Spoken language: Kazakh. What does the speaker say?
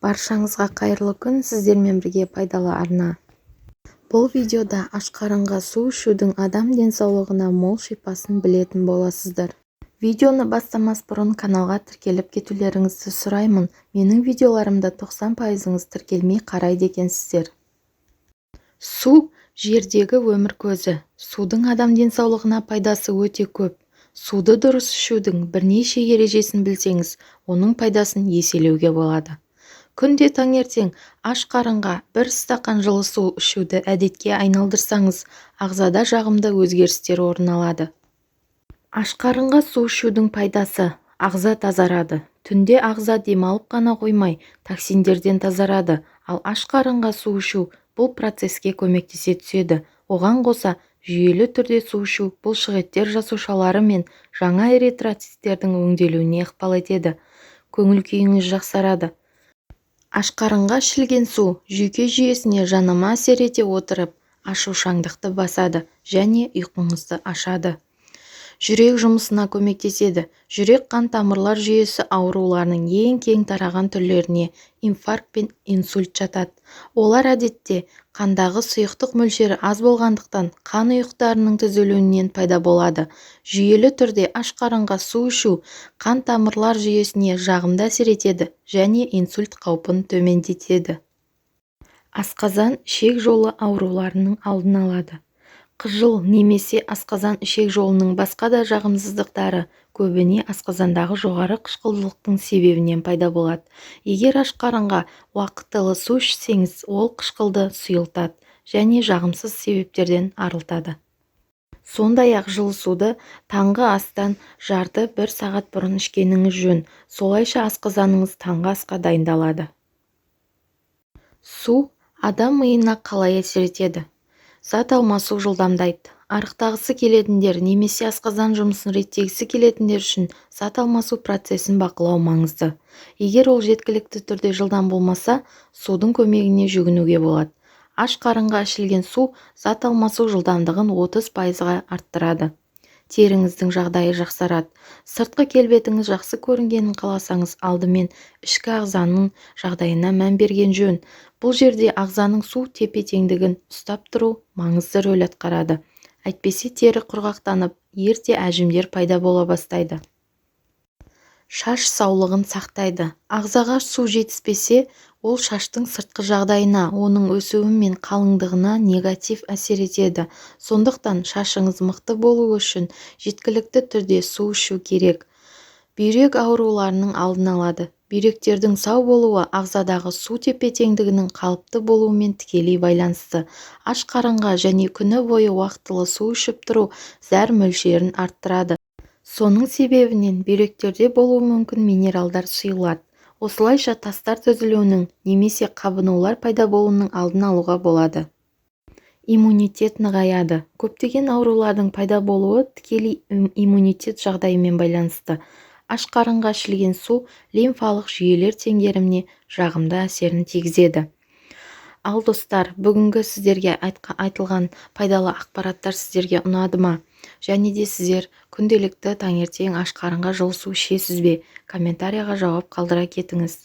Баршаңызға қайырлы күн! Сіздермен бірге Пайдалы арна. Бұл видеода аш қарынға су ішудің адам денсаулығына мол шипасын білетін боласыздар. Видеоны бастамас бұрын каналға тіркеліп кетулеріңізді сұраймын. Менің видеоларымда 90 пайызыңыз тіркелмей қарайды екенсіздер. Су – жердегі өмір көзі. Судың адам денсаулығына пайдасы өте көп. Суды дұрыс ішудің бірнеше ережесін білсеңіз, оның пайдасын еселеуге болады. Күнде таңертең аш қарынға бір стақан жылы су ішуді әдетке айналдырсаңыз, ағзада жағымды өзгерістер орын алады. Аш қарынға су ішудің пайдасы: Ағза тазарады. Түнде ағза демалып қана қоймай, токсиндерден тазарады. Ал аш қарынға су ішу бұл процеске көмектесе түседі. Оған қоса, жүйелі түрде су ішу бұлшықеттер жасушалары мен жаңа эритроциттердің өңделуіне ықпал етеді. Көңіл-күйіңіз жақсарады. Аш қарынға ішілген су жүйке жүйесіне жанама әсер ете отырып, ашушаңдықты басады және ұйқыңызды ашады. Жүрек жұмысына көмектеседі. Жүрек-қан тамырлар жүйесі ауруларының ең кең тараған түрлеріне инфаркт пен инсульт жатады. Олар әдетте қандағы сұйықтық мөлшері аз болғандықтан, қан ұйықтарының түзілуінен пайда болады. Жүйелі түрде аш қарынға су ішу қан тамырлар жүйесіне жағымды әсер етеді және инсульт қаупін төмендетеді. Асқазан-ішек жолы ауруларының алдын алады. Қыжыл немесе асқазан-ішек жолының басқа да жағымсыздықтары көбіне асқазандағы жоғары қышқылдылықтың себебінен пайда болады. Егер аш қарынға уақытылы су ішсеңіз, ол қышқылды сұйылтады және жағымсыз себептерден арылтады. Сондай-ақ жылы суды таңғы астан жарты-бір сағат бұрын ішкеніңіз жөн. Солайша асқазаныңыз таңғы асқа дайындалады. Су адам миына қалай әсер етеді? Зат алмасу жылдамдайды. Арықтағысы келетіндер немесе асқазан жұмысын реттегісі келетіндер үшін зат алмасу процесін бақылау маңызды. Егер ол жеткілікті түрде жылдам болмаса, судың көмегіне жүгінуге болады. Аш қарынға ішілген су зат алмасу жылдамдығын 30 пайызға арттырады. Теріңіздің жағдайы жақсарады. Сыртқы келбетіңіз жақсы көрінгенін қаласаңыз, алдымен ішкі ағзаның жағдайына мән берген жөн. Бұл жерде ағзаның су тепе-теңдігін ұстап тұру маңызды рөл атқарады. Әйтпесе тері құрғақтанып, ерте әжімдер пайда бола бастайды. Шаш саулығын сақтайды. Ағзаға су жетіспесе, ол шаштың сыртқы жағдайына, оның өсуі мен қалыңдығына негатив әсер етеді. Сондықтан шашыңыз мықты болуы үшін жеткілікті түрде су ішу керек. Бүйрек ауруларының алдын алады. Бүйректердің сау болуы ағзадағы су тепе-теңдігінің қалыпты болуымен тікелей байланысты. Аш қарынға және күні бойы уақытылы су ішіп тұру зәр мөлшерін арттырады. Соның себебінен бүйректерде болуы мүмкін минералдар сұйылады. Осылайша тастар түзілуінің немесе қабынулар пайда болуының алдын алуға болады. Иммунитет нығаяды. Көптеген аурулардың пайда болуы тікелей иммунитет жағдайымен байланысты. Аш қарынға ішілген су лимфалық жүйелер теңгеріміне жағымды әсерін тигізеді. Ал, достар, бүгінгі сіздерге айтылған пайдалы ақпараттар сіздерге ұнады ма? Және де сіздер күнделікті таңертең аш қарынға жылы су ішесіз бе? Комментарияға жауап қалдыра кетіңіз.